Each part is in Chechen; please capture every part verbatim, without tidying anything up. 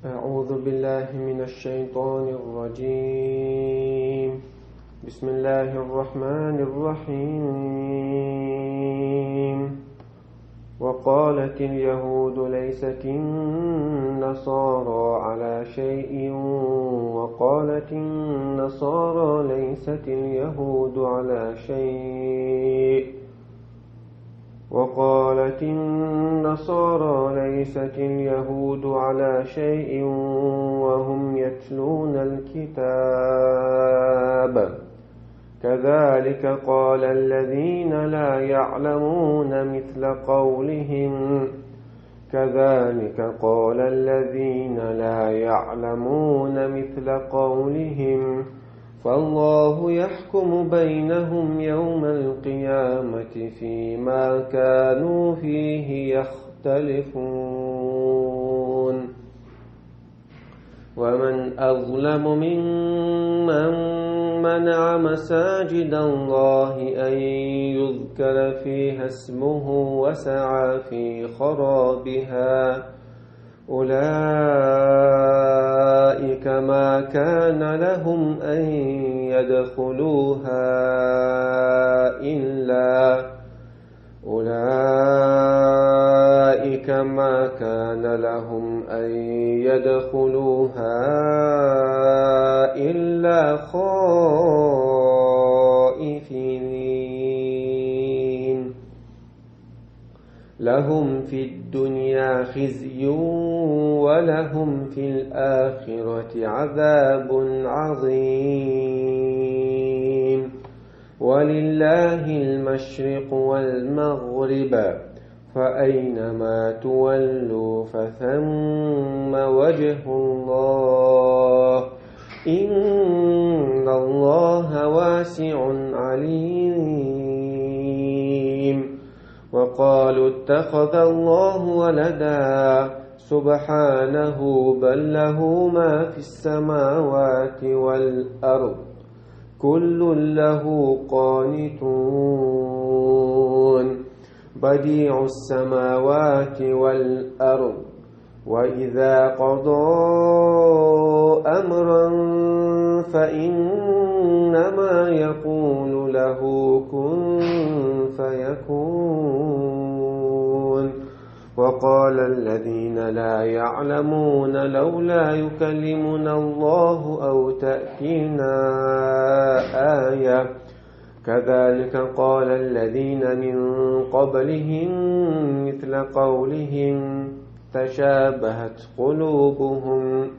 أعوذ بالله من الشيطان الرجيم. بسم الله الرحمن الرحيم. وقالت اليهود ليست النصارى على شيء، وقالت النصارى ليست اليهود على شيء، وقالت النصارى ليست اليهود على شيء وهم يتلون الكتاب. كذلك قال الذين لا يعلمون مثل قولهم، كذلك قال الذين لا يعلمون مثل قولهم، فالله يحكم بينهم يوم القيامة فيما كانوا فيه يختلفون. ومن أظلم ممن منع مساجد الله أن يذكر فيها اسمه وسعى في خرابها، أولئك ما كان لهم أن يدخلوها إلا أولئك ما كان لهم أن يدخلوها إلا خائفين. لهم في الدنيا خزي ولهم في الآخرة عذاب عظيم. ولله المشرق والمغرب، فأينما تولوا فثم وجه الله، إن الله واسع عليم. وقالوا اتخذ الله ولدا، سبحانه، بل له ما في السماوات والأرض، كل له قانتون. بديع السماوات والأرض، وإذا قضى أمرا فإنما يقول له كن فيكون. وقال الذين لا يعلمون لولا يكلمنا الله أو تأتينا آية، كذلك قال الذين من قبلهم مثل قولهم، تشابهت قلوبهم،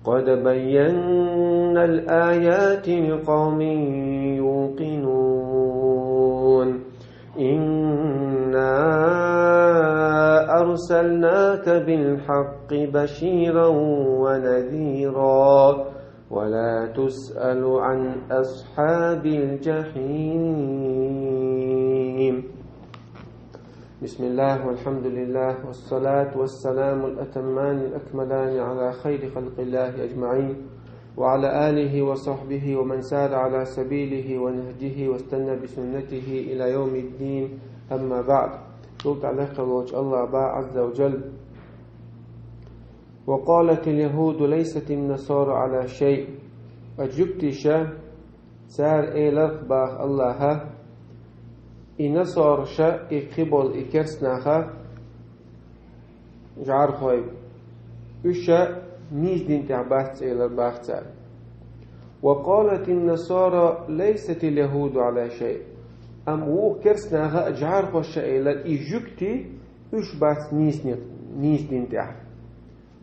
قد بينا الآيات لقوم يوقنون. إنا أرسلناك بالحق بشيرا ونذيرا، ولا تسأل عن أصحاب الجحيم. بسم الله والحمد لله والصلاة والسلام الأتمان الأكملان على خير خلق الله أجمعين، وعلى آله وصحبه ومن سار على سبيله ونهجه واستنى بسنته إلى يوم الدين، أما بعد. Султан лехкалоч Аллах ба, عز وجل. وقالت اليهود ليست النصارى على شيء. Ткъа жугтиша, цар элар, бах Аллаха, и насарша, и кхыбола, и керснаха, жӀархой, уьш нийса дин тӀехь бац элар, бах цар. وقالت النصارى ليست اليهود على شيء. Амма вукху керснаха, жӀархоша элар, и жугтий, уьш бац нийса, нийса дин тӀехь.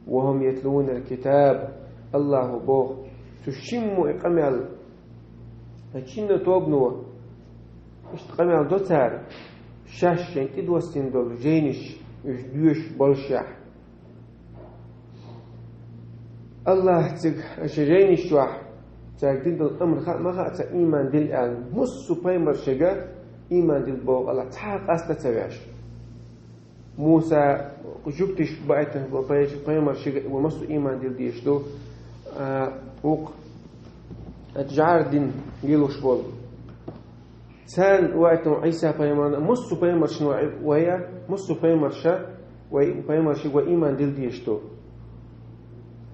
وهم يتلون الكتاب. Аллаха боху, цу шиммо и къамел, и чинна тобано, иштта къамел до цара, шаьш шайн тӀедоссийна долу жайнаш уьш доьшуш болушехь. Аллаха цига аша жайнаш чохь, цаьрга дина долу амр хаа ма хаьа, цара ийман дилла аьлла, массо а пайхамаршка ийман дилла боху Аллаха, цхьа а къаста ца веш. Муса, жугтиш баийтина пай-, пайхамаршка вай массо а ийман дилла дезаш ду, а, вукху жӀара дин лелош болу. Царна ваийтина Ӏийса пайхамарна, массо а пайхамаршна вай, вай, массо а пайхамарша, вай, пайхамаршка вай ийман дилла дезаш ду.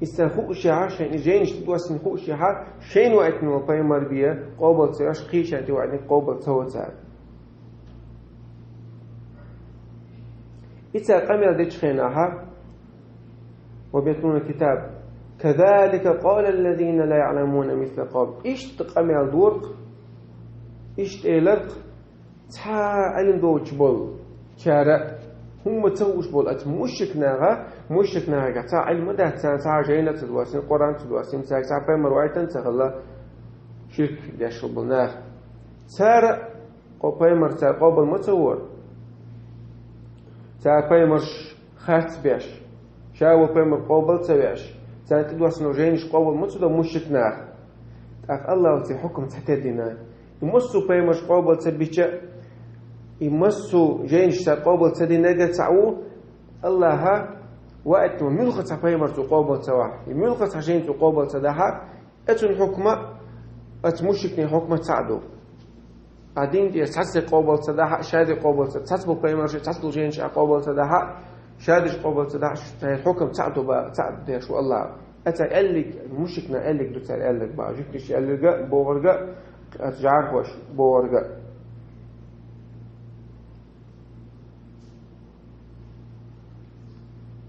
Иза хууш яхьа, шайна жайнаш тӀадоссийна хууш яхьа, шайна ваийтина пайхамар бе къобал ца веш, кхычарна тӀаваьннарг къобал ца во цара. Иза къамаьл дечу хенахьа, ويتلون الكتاب كذلك قال الذين لا يعلمون مثل قول. Иштта къамаьл дора-кх, иштта элира-кх цхьа Ӏилма доцуш болу, цара хӀумма ца хууш болу оцу мушрик наха, мушрик нахе цхьа Ӏилма дац, царна цхьа жайна ца доссийна, Къуръан ца доссийна, цаьрга цхьа пайхамар ваийтина ца хилла, ширк деш болу нах. Цара, къо-, пайхамар цара къобал ма ца вора. Цара пайхамарш харц беш, ша ву пайхамар къобал ца веш, царна тӀадоссийна жайнаш къобал ма ца до мушрик наха. ТӀаккха Аллахьа церан хьукам цхьатерра дина. И массо а пайхамарш къобал ца бича, и массо а жайнаш цара къобал ца динарг цхьаъ ву, Аллахьа ваийтина муьлхха цхьа пайхамар цо къобал ца вахь, и муьлхха цхьа жайна цо къобал ца дахьа, оцун хьукма, оцу мушрикийн хьукма цхьаъ ду. А дин тӀера цхьацца къобал ца дахьа, шадерг къобал ца, цхьацца болу пайхамарш, цхьацца болу жайнаш а къобал ца дахьа, шадерш къобал ца дахьа, церан хьукам цхьаъ ду ба, цхьаъ деш ву Аллахьа. Оцу аьлларг, мушрик наха аьлларг ду цара аьлларг бахьа, жуьгташа аьлларг а, бохург а, оцу жӀархоша бохург а.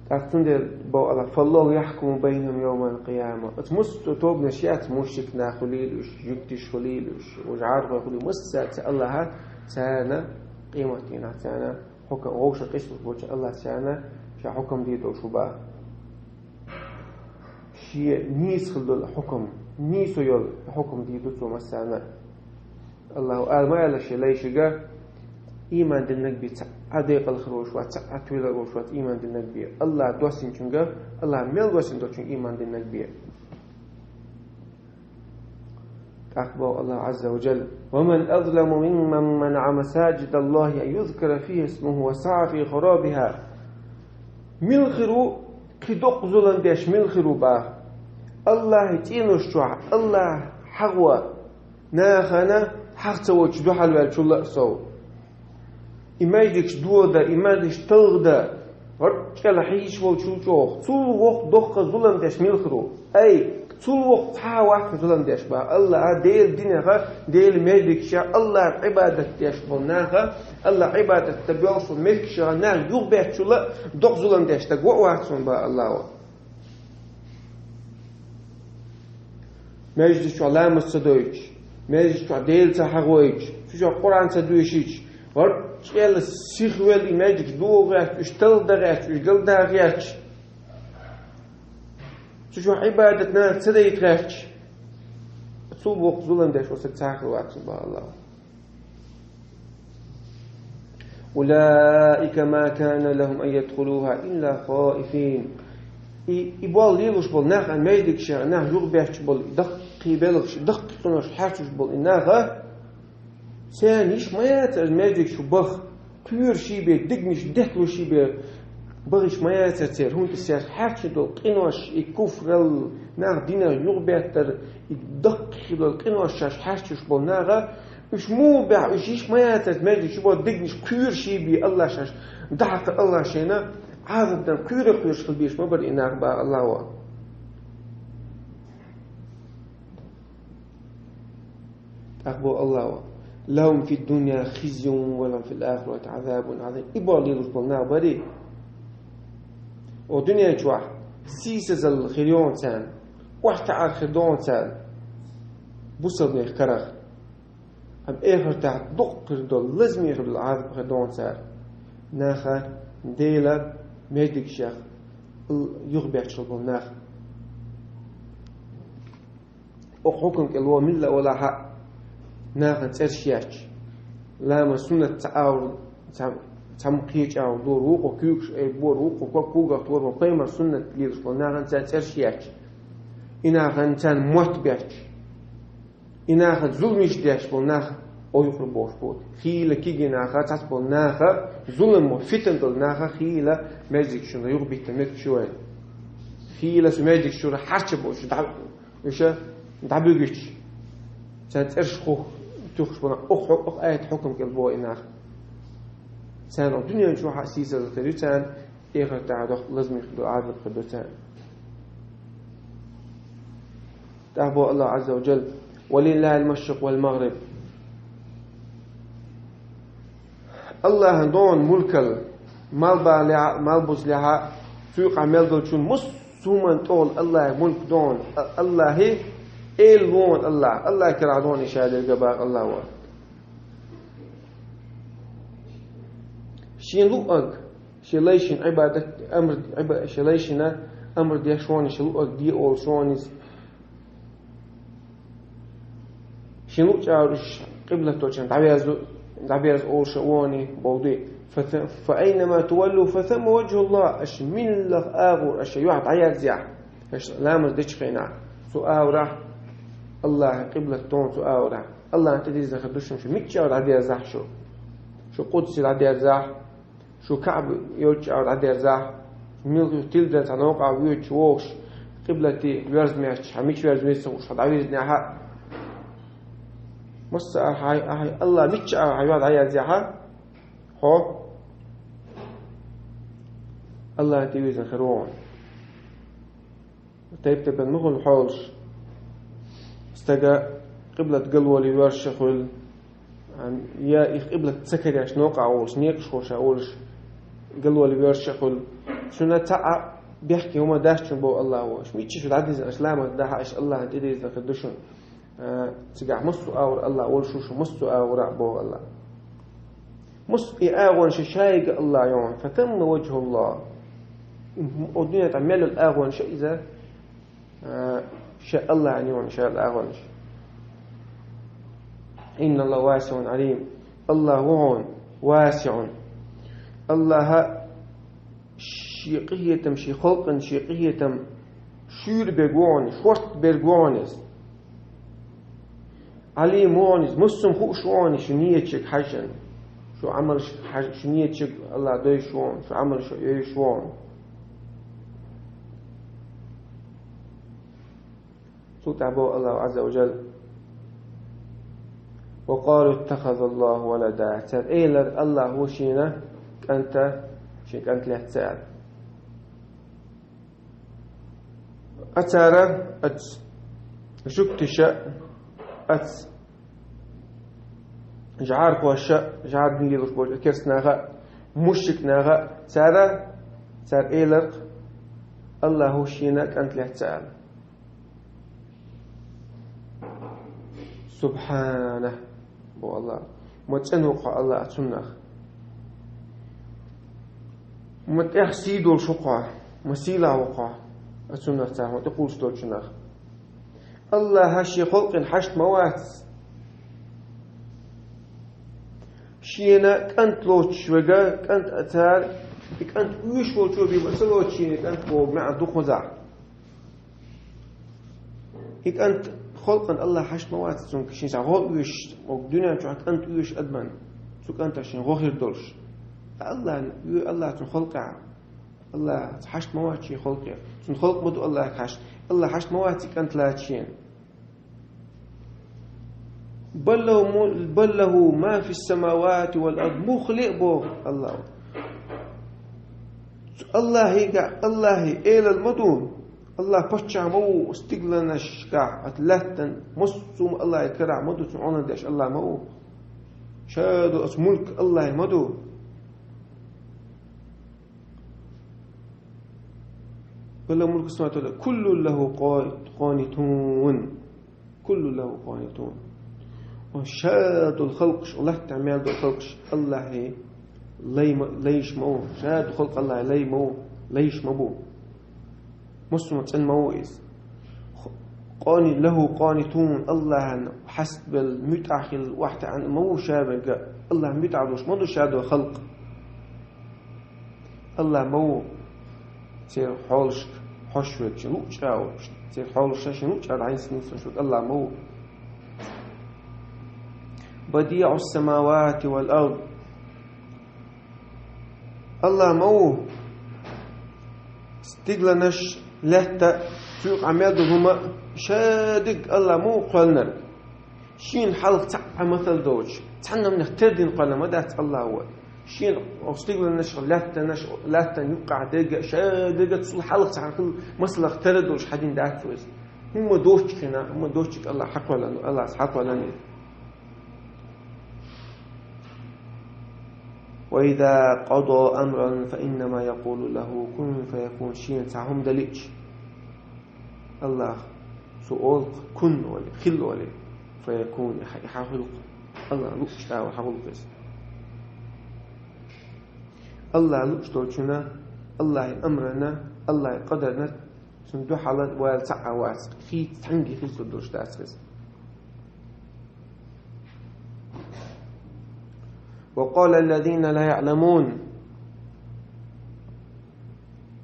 ТӀаккха цундела боху Аллахьа: «فالله يحكم بينهم يوم القيامة». Оцу массо а тобанаш яц, мушрик нах хуьлийла уьш, жуьгташ хуьлийла уьш, жӀархой хуьлийла, массаьрца Аллахьа царна къематдийнахь царна хьукам, вовшах къийсалуш болчу Аллахьа царна ша хьукам дийр долуш ву бахьа. Шен нийса хила долу хьукам, нийсо йолу хьукам дийр ду цо массарна. Аллахьа ала ма аьлла шен лайшка: «Ийман диллинарг бен цхьа а декъала хир волуш вац, цхьа а туьйлар волуш вац ийман диллинарг бен». Аллахьа доссийначуьнга, Аллахьа мел доссийна долчуьнга ийман диллинарг бен. ТӀаккха боху Аллахьа Ӏазза ва Джалла: «ومن أظلم ممن منع مساجد الله أن يذكر فيها اسمه وسعى في خرابها». Мила хир ву, кхин доккха зулам деш мила хир ву бахьа? Аллахьан цӀенош чохь Аллахь хьахо нахана хьаха ца воцуш дуьхьал ваьллачул а сов. И маьждигаш дода, и маьждигаш талхада, гӀорчӀела хьийзаш волчул чӀогӀа, цул воккха доккха зулам деш мила хир ву? Ай, цул воккха цхьа а вац зулам деш бахьа. Аллахьа Делан динеха, Делан маьждигашеха, Аллахьа Ӏибадат деш болу наха, Аллахьа Ӏибадат дан боьлхуш болу меттигашеха нах юхабеттачул а доккха зулам деш стаг ву а вац хьуна бахьа Аллахьа. Маьждиг чохь ламаз ца дойтуш, маьждиг чохь Дела ца хьахойтуш, цу чохь Къуръан ца доьшуьйтуш, гӀорчӀела сихвелла и маьждигаш дохо гӀерташ, уьш талхадан гӀерташ, уьш галдан гӀерташ, цу чохь Ӏибадат наха ца дайта гӀерташ, цул воккха зулам деш волу стаг цхьа а хир вац бахьа Аллахьа. «أولئك ما كان لهم أن يدخلوها إلا خائفين». И, и болу лелош болу нах, маьждигашех нах юхабетташ болу, и даккхий белхаш, даккхий къинош хьаьрчош болу и наха, царна йиш ма яцара маьждиг чу баха, кхоьруш бен, дегнаш детталуш бен баха йиш ма яцара церан, хӀунда аьлча церан хьаьрчина долу къинош, и куфралла, нах динах юхабеттар, и даккхий долу къинош шаьш хьаьрчош болу наха, уьш муха баьхьа, уьш йиш ма яцара маьждиг чу баха, дегнаш кхоьруш бен, Аллахь шаьш дӀахьакхар, Аллахь шайна Ӏазап дан кхоьруш, кхоьруш хила безаш ма бара и нах бахьа Аллахьа. ТӀаккха боху Аллахьа: «لهم في الدنيا خزي ولهم في الآخرة عذاب عظيم». И болу лелош болу нах барий, о дуьнен чохь сийсазалла хир йоцу царна, охьатаӀар хир доцу царна бусалбанех карах. Амма эхартахь дукха хир долу, лазаме хир долу Ӏазап хир доцу царна. Наха Делан маьждигашех юхабетташ болу нах. Оха хьукам кӀел вон милла олахь а, нахана цӀераш етташ. Ламаз суннат ца агӀор, ца, цхьамма кхечу агӀор дора, вукхо куьйгаш айбора, вукхо ког когах тора, ван пайхамар суннат лелаш болу нахана царна цӀераш етташ. И нахана царна мотт бетташ. И нахана зуламаш деш болу нах ойхур бохуш бу. Хийла кегий наха, цхьацца болу наха, зуламо, фитна долу наха хийла маьждиг чуьра юхабитта меттиг ю вайн. Хийла цу маьждиг чуьра хьарча болуш, дӀа-, уьш дӀабуьгуьйтуш, царна цӀераш хӀух туьхуш болу, оха, оха аят хьукам кӀел бо и нах. Царна дуьнен чохь а сийсаза хир ю царна, эхартахь доккха лазаме хир ду, Ӏазап хир ду царна. ТӀаккха боху Аллаху Ӏазза ва Джалла: «Ва лиллахил машрикъу вал магъриб». Аллахьан догӀу мулкал, мел балехьа, мел бузлехьа, цу юкъахь мел долчун массо а хӀуманна тӀехула Аллахьан мулк догӀу. А-, Аллахьан эла вогӀу Аллахь. Аллахьан карахь догӀу и ша дерг боху Аллахьа. Шен луъург, шен лайшна Ӏибадат, амр, Ӏиба-, шен лайшна амр деш вогӀу, шен луъург де олуш вогӀу иза. Шен луъучу агӀор уьш къиблат долчунна дӀаверза, дӀаберза олуш а вогӀу боху. «Фа-, фа айнама туваллу, фа самма ваджхӀуллахь». Аша муьлхха агӀор аша юьхь дӀаерзахь, аша ламаз дечу хенахь, цу агӀорахь Аллахьан къиблат догӀу цу агӀорахь. Аллахьан тӀедирзина хир ду шуна, шу мичча а дӀадерзахь шу. Шу Къудсе дӀадерзахь, шу Каъба йолчу агӀор дӀадерзахь, муьлхха тилла цхьа новкъахь воьдуш вогӀуш, къиблате воьрза моьттуш, хьан мича воьрза веза ца хууш, хьо дӀавирзинехь а. Массо а хьайн, хьайн Аллахь мичча а хьан юьхь дӀаерзахь а, хьо Аллахьан тӀе вирзина хир ву хьуна. Тайп-тайпана ма хуьлу хьолаш. Стага къиблат галволе воьрзуш а хуьлу, я и къиблат ца карош, новкъахь волуш, некъаш хьоша волуш, галволе воьрзуш а хуьлу. Шуна цхьа а бехке хӀума дац шуна боху Аллахьа. Аша мичча шу дӀадирзина, аша ламаз дахь а, аша Аллахьан тӀедирзина хир ду шуна. А, цигахь массо а агӀор Аллахь волуш ву шу, массо а агӀор а боху Аллахьа. Массо а и агӀонаш шайга Аллахьа йогӀу, фа самма ваджхӀуллахь. О дуьнен тӀехь мел йолу агӀонаш иза, а, ша Аллахьана йогӀу ша йолу агӀонаш. Инна Аллахьа васиӀун Ӏалим. Аллахь ву хьуна васиӀун. Аллахьа шен къинхетам, шен халкъана шен къинхетам шуьйра берг ву хьуна, шорта берг ву хьуна иза. Ӏалим ву хьуна иза, массо а хууш ву хьуна шу ниятчуьнга хьаьжжина. Шу Ӏамалш хьаьж-, шу ниятчуьнга Аллахьа девзаш ву хьуна, шу Ӏамалш девзаш ву хьуна. Цул тӀаьхьа боху Аллахьа Ӏазза ва Джалла: «Ва къалу иттахазаллаху валада». Цара элира: «Аллахьа шена кӀант, шен кӀант лаьцна», – аьлла. Цара, оцу жуьгташа, оцу жӀархоша, жӀар дин лелош болчу керста наха, мушрик наха, цара, цара элира: «Аллахьа шена кӀант лаьцна», – аьлла. Субхьана, боху Аллахьа. Ма цӀена ву-кх Аллахь оцунах. Ма тӀех сий долуш ву-кх, ма сийлахь ву-кх оцунах, царах тӀекхуллуш долчунах. Аллахьа шен халкъана хьашт ма вац. Шена кӀант лоцуш верг, кӀант а цара, и кӀант оьшуш волчо бен ма ца лоцу шена кӀант боху маьӀна ду кхузахь. И кӀант халкъана Аллахьа хьашт ма вац цуьнга, шен цхьа гӀо оьшуш, оцу дуьнен чохь кӀант оьшуш адамна, цу кӀантах шен гӀо хир долуш. Ткъа Аллахьа, Аллахьа цуьнан халкъехь, Аллахьа хьашт ма вац шен халкъех. Цуьнан халкъ ма ду Аллахьа хьашт. Аллахьа хьашт ма вац и кӀант лаца шена. «Бал лаху му-, бал лаху ма фис-самавати вал ард». Муха ле а боху Аллахьа. Аллахьига, Аллахьи элал ма ду. Аллахь паччахь ма ву стигланашкахь, оцу лаьттан массо а Аллахьи карахь ма ду, цуьнан Ӏуналла деш Аллахь ма ву. Ша долу оцу мулк Аллахьи ма ду. «Ва лаху мулку самавати вал ард, куллун лаху къо-, къонитун». «Куллун лаху къонитун». Ва ша долу халкъаш, лаьттахь мел долу халкъаш Аллахьи лай ма-, лайш ма ву. Ша долу халкъ Аллахьи лай ма ву, лайш ма бу. Массо а цӀена ма ву иза. Къони-, лаху къонитун, Аллахьана хьаставелла, муьтӀахь хилла, охьатаьӀна ма ву ша верг. Аллахьна муьтӀахь долуш ма ду ша долу халкъ. Аллахь ма ву церан хьолашка хьожуш верг, шен луъучу агӀор, церан хьолаша шен луъучу агӀор дӀасаницдеш верг Аллахь ма ву. «БадиӀус-самавати вал ард». Аллахь ма ву стигланаш, лаьтта, цу юкъахь мел долу хӀума, ша дерг Аллахь ма ву кхоьллинарг. Шена хьалха цхьа а масал доцуш, цхьанна хӀуманах тера дина кхоьллина ма дац Аллахьа. Шена оцу стигланаш, лаьттанаш, лаьттан юккъехь дерг а, ша дерг а цул хьалха цхьана хилла масалах тера долуш хьадина дац вай иза. Ма доцчу хенахь, ма доцчу Аллах хьакхоьллина, Аллас хьакхоьллина. وإذا قضى أمرا فإنما يقول له كن فيكون. Шена цхьа хӀума далича, Аллах цо олу-кх, кун олий, хила олий, фаякун, и хьа-, и хьахуьлу-кх. Аллах луъучу тӀехь хьахуьлу-кх иза. Аллах луъуш долчунна, Аллахьан амрана, Аллахьан къадарна, цунна дуьхьал вала цхьа а вац, хийца цхьаьнгге хила долуш дац иза. وقال الذين لا يعلمون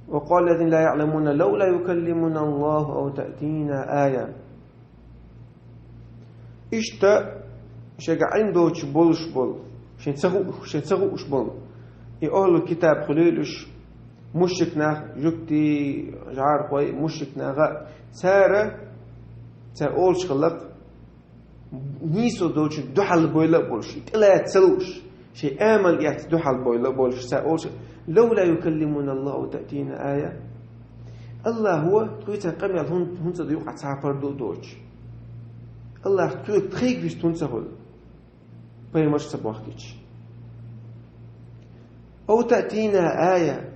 وقال الذين لا يعلمون لولا يكلمنا الله أو تأتينا آية. Иштта шайга Ӏилма доцуш болуш болу, шайн ца хууш, шайн ца хууш болу, и ахӀлу китаб хуьлийла уьш, мушрик нах, жуьгтий, жӀархой, мушрик наха, цара, цара олуш хилла-кх, нийсо долчун дуьхьал бойла а болуш, и тӀелаца ца лууш, шайн амал эцна дуьхьал бойла а болуш, цара олуш: «Лавла юкаллимуна Аллаху тӀатина ая». Аллахо тхоьца къамел хӀун-, хӀунца ду юкъа цхьа пардо а доцуш? Аллах тхоьга тхайга вист хӀунца хуьлу? Паймарш ца бохкича. Ау таътина ая.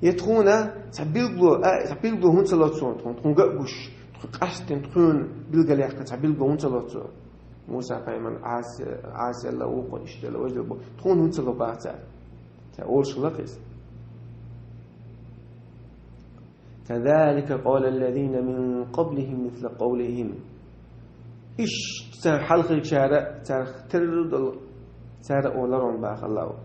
Я тхуна цхьа билгало, а, цхьа билгало хӀунца ло цунна, тхуна, тхуна ган а гуш, тхуна къастина, тхуна билгалъяьккхина цхьа билгало хӀунца ло цо? Муса-пайхамар Ӏаса, Ӏаса елла, вукхо иштта елла, важа елла, тхуна хӀунца ло баха цара? Цара олуш хилла-кх иза. كذلك قال الذين من قبلهم مثل قولهم. Иштта царна хьалхарчара, царах терра долу, цара олар он бахалла.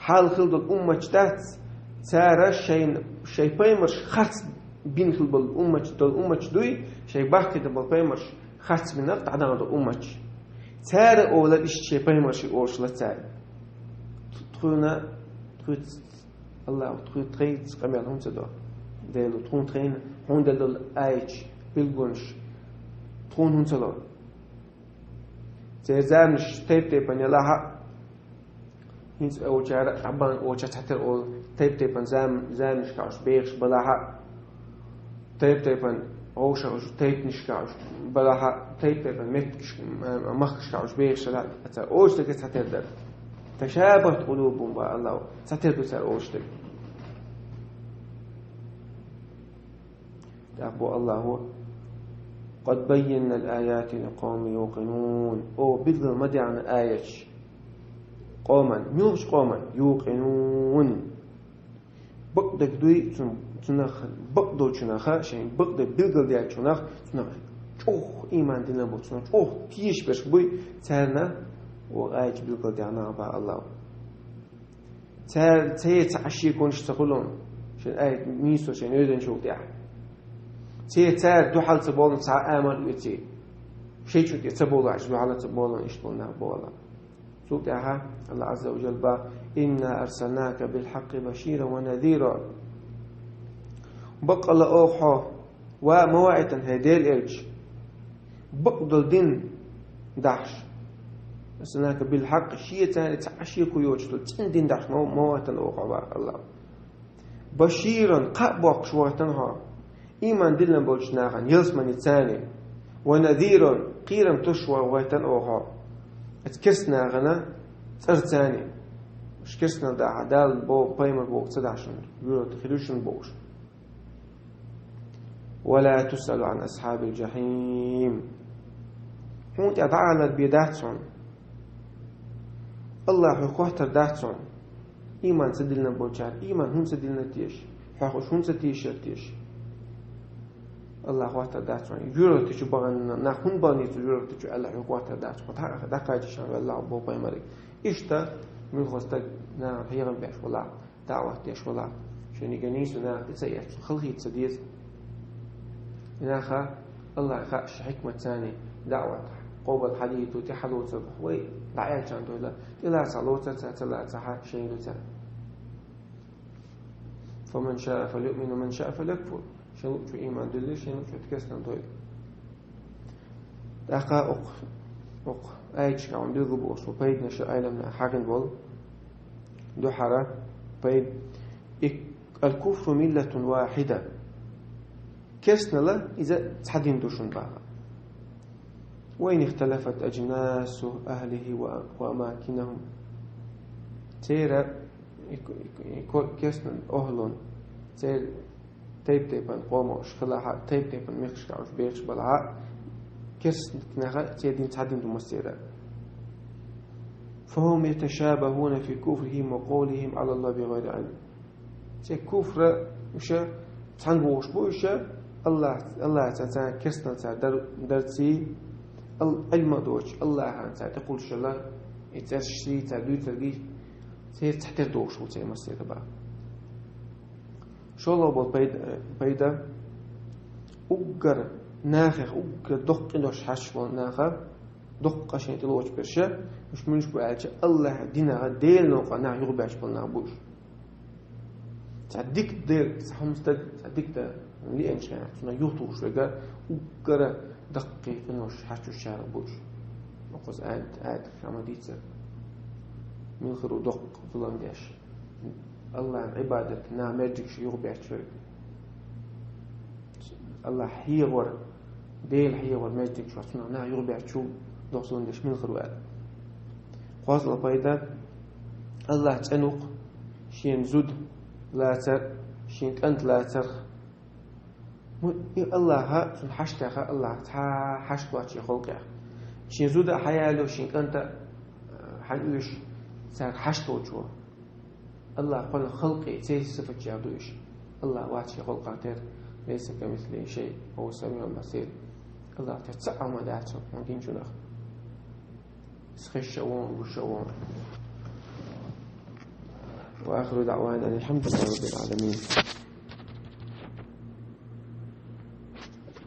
Хьалхал долу умматаш дац, цара шайн, шайн паймарш харц бина хила болу умматаш, долу умматаш дуй, шайн бахкийтина болу паймарш харц бина дӀадахана долу умматаш. Цара олар иштта шайн паймарши олуш ла цара. Тхуна, тхуьца Аллахо тхуна тхайца къамел хӀунца до? Дело тхуна тхайна, хьуна делла долу аяташ, билгалонаш тхуна хӀунца ло? Церан заманаш тайп-тайпана ялахьа, хӀинца олучара а, къабан олучара цхьатера олу, тайп-тайпана зам-, заманашкахь уьш бехаш балахьа, тайп-тайпана вовшах уьш тайпанашкахь уьш балахьа, тайп-тайпана меттигаш, м-, махкашкахь уьш бехаш хилахьа, цара олуш дерг цхьатера дара. Ташабахат къулубухум, боху Аллахо, цхьатера ду цара олуш дерг. ТӀаккха боху Аллахо: «Къад баййанна ал-аяти ликъавмин юкъинун». О, билггал ма даьхьна аяташ. Къоман, муьлхачу къоман? Юкъинун. Бакъдерг дуй цун-, цунах, бакъдолчунаха, шайн бакъдерг билгалдаьллачунах, цунах чӀогӀа ийман дина бу, цунах чӀогӀа тешаш берш буй, царна оха аяташ билгалдаьхна, боху Аллахо. Цара цаьрца Ӏаш шеконаш ца хуьлу, шайн аят нийсо шайн йоьденчул тӀехь. Цаьрца цара дуьхьал ца болу цхьа а амал оьций. Шайн чу тӀе ца болу Ӏаш дуьхьал ца болу иштта болу нах бу Аллах. Цул тӀаьхьа Аллах Азза ва Жалла боху: «Инна арсалнака билхьаккъи баширан ва назира». Баккъалла оха хьо ва ма ваийтина, хӀай Делан элча, бакъдолу дин дахьаш. Арсалнака билхьаккъи, шеца цхьа а шеко йоцуш долу цӀена дин дахьаш ма, ма ваийтина оха хьо, боху Аллахо. Баширан, кхаъ боккхуш ваийтина хьо. Ийман диллина болчу нахана ялсамани царна. Ва назиран, кхерам тосуш ваийтина оха хьо. Оцу керста нахана цӀарца царна. Уьш керстанал дахьа, Дала боху, пайхамар боху ца дахьаш, вуьйралла хир ю шуна бохуш. «Ва ла тусъалу ан асхьабил жахьим». Хьуна тӀехь дӀаалар бен дац хьуна. Аллахо хьоьга хоттар дац хьуна. Ийман ца диллина болчара ийман хӀунда ца диллина теша? Хьох уьш хӀунда ца тешара теша? Аллахо хоттар дац хьуна. Вуьйралла чу бахана нах хӀунда бахний цу вуьйралла чу аьлла, хьоьга хоттар дац хьуна. Хьо дӀакхачийша велла боху пайхамаре. Иштта муьлхха стаг нахана хьехам беш велахь, даӀват деш велахь, шайна нийса нахана тӀе ца эцна, халахета ца деза. И наха Аллахьан хууш, хьикмат царна, даӀват къобал хьадийта, тӀе хьалоцург вай дӀааьлча дойла, тӀелаца лоцург ца, ца лацахь, шайна ду царна. «Фаман шаа фалюъмин ва ман шаа фалякфур». Шен луъчо ийман дуьллий, шен луъчо керстанал дойла. ТӀаккха окху, окху аяташкахь вайна билгалбохуш бу пайданаш, Ӏеламнаха хьахийна болу. Дуьххьара пайда: «Аль-куфру миллатун вахьида». Керстанал иза цхьа дин ду шуна баха. وإن اختلفت أجناس أهله وأماكنهم. Церан и ко-, и ко-, и ко-, керстанан охӀлон, церан тайп-тайпан къомаш хилахь а, тайп-тайпан мехкашка уж бехаш балахь а, керстанаш, церан дин цхьа дин ду массеран. فهم يتشابهون في كفرهم وقولهم على الله بغير علم. Церан куфр, уж цхьана бохуш бу уж, Аллах, Аллахьца цара керстанал цара дар-, дарций, ал-, Ӏилма доцуш, Аллахьан цара тӀекхуьллуш йолу, и цӀерашций, цара дуьйцургий, церан цхьатера дохуш бу церан массеран баха. ШолгӀа болу пайда, пайда, уггар нахех, уггар доккха къинош хьаьшаш болу наха, доккха къа шайн тӀелоцуш берш, уьш муьлш бу аьлча, Аллахьан динах, Делан новкъа нах юхабаьхча болу нах бу уьш. Цхьа дика де, цхьа хӀума стаг, цхьа дика де лиъначу хенахь, цунах юхатухуш верг уггар даккхий къинош хьаьшачарах бу уьш. Оцу аят, аят ма дийцара. Мила хир ву доккха зулам деш. Аллахьан Ӏибадат, нах маьждигаш юхабаьхча верг. Аллахь хьехавар, Дела хьехавар маьждигаш вац, цунах нах юхабаьхча ву доккха зулам деш мила хир ву аьлла. КхозлагӀа пайда, Аллахь цӀена ву-кх шен зуда лацар, шен кӀант лацарх. М-, и Аллахьа, цунна хьашт таьхна, Аллахьа цхьа хьашт вац шен халкъех. Шен зуда а хьаяло, шен кӀант а, а, хьан оьшу цаьрга хьашт волчо. Аллахьа кхуьнан халкъе церан сифатех ду уьш. Аллахь вац шен халкъах тера, ليس كمثله شيء وهو السميع البصير. Аллахь тера цхьа а хӀума дац хьуна динчунах. Иза хезча а вон, луш а вон. وآخر دعوانا أن الحمد لله رب العالمين.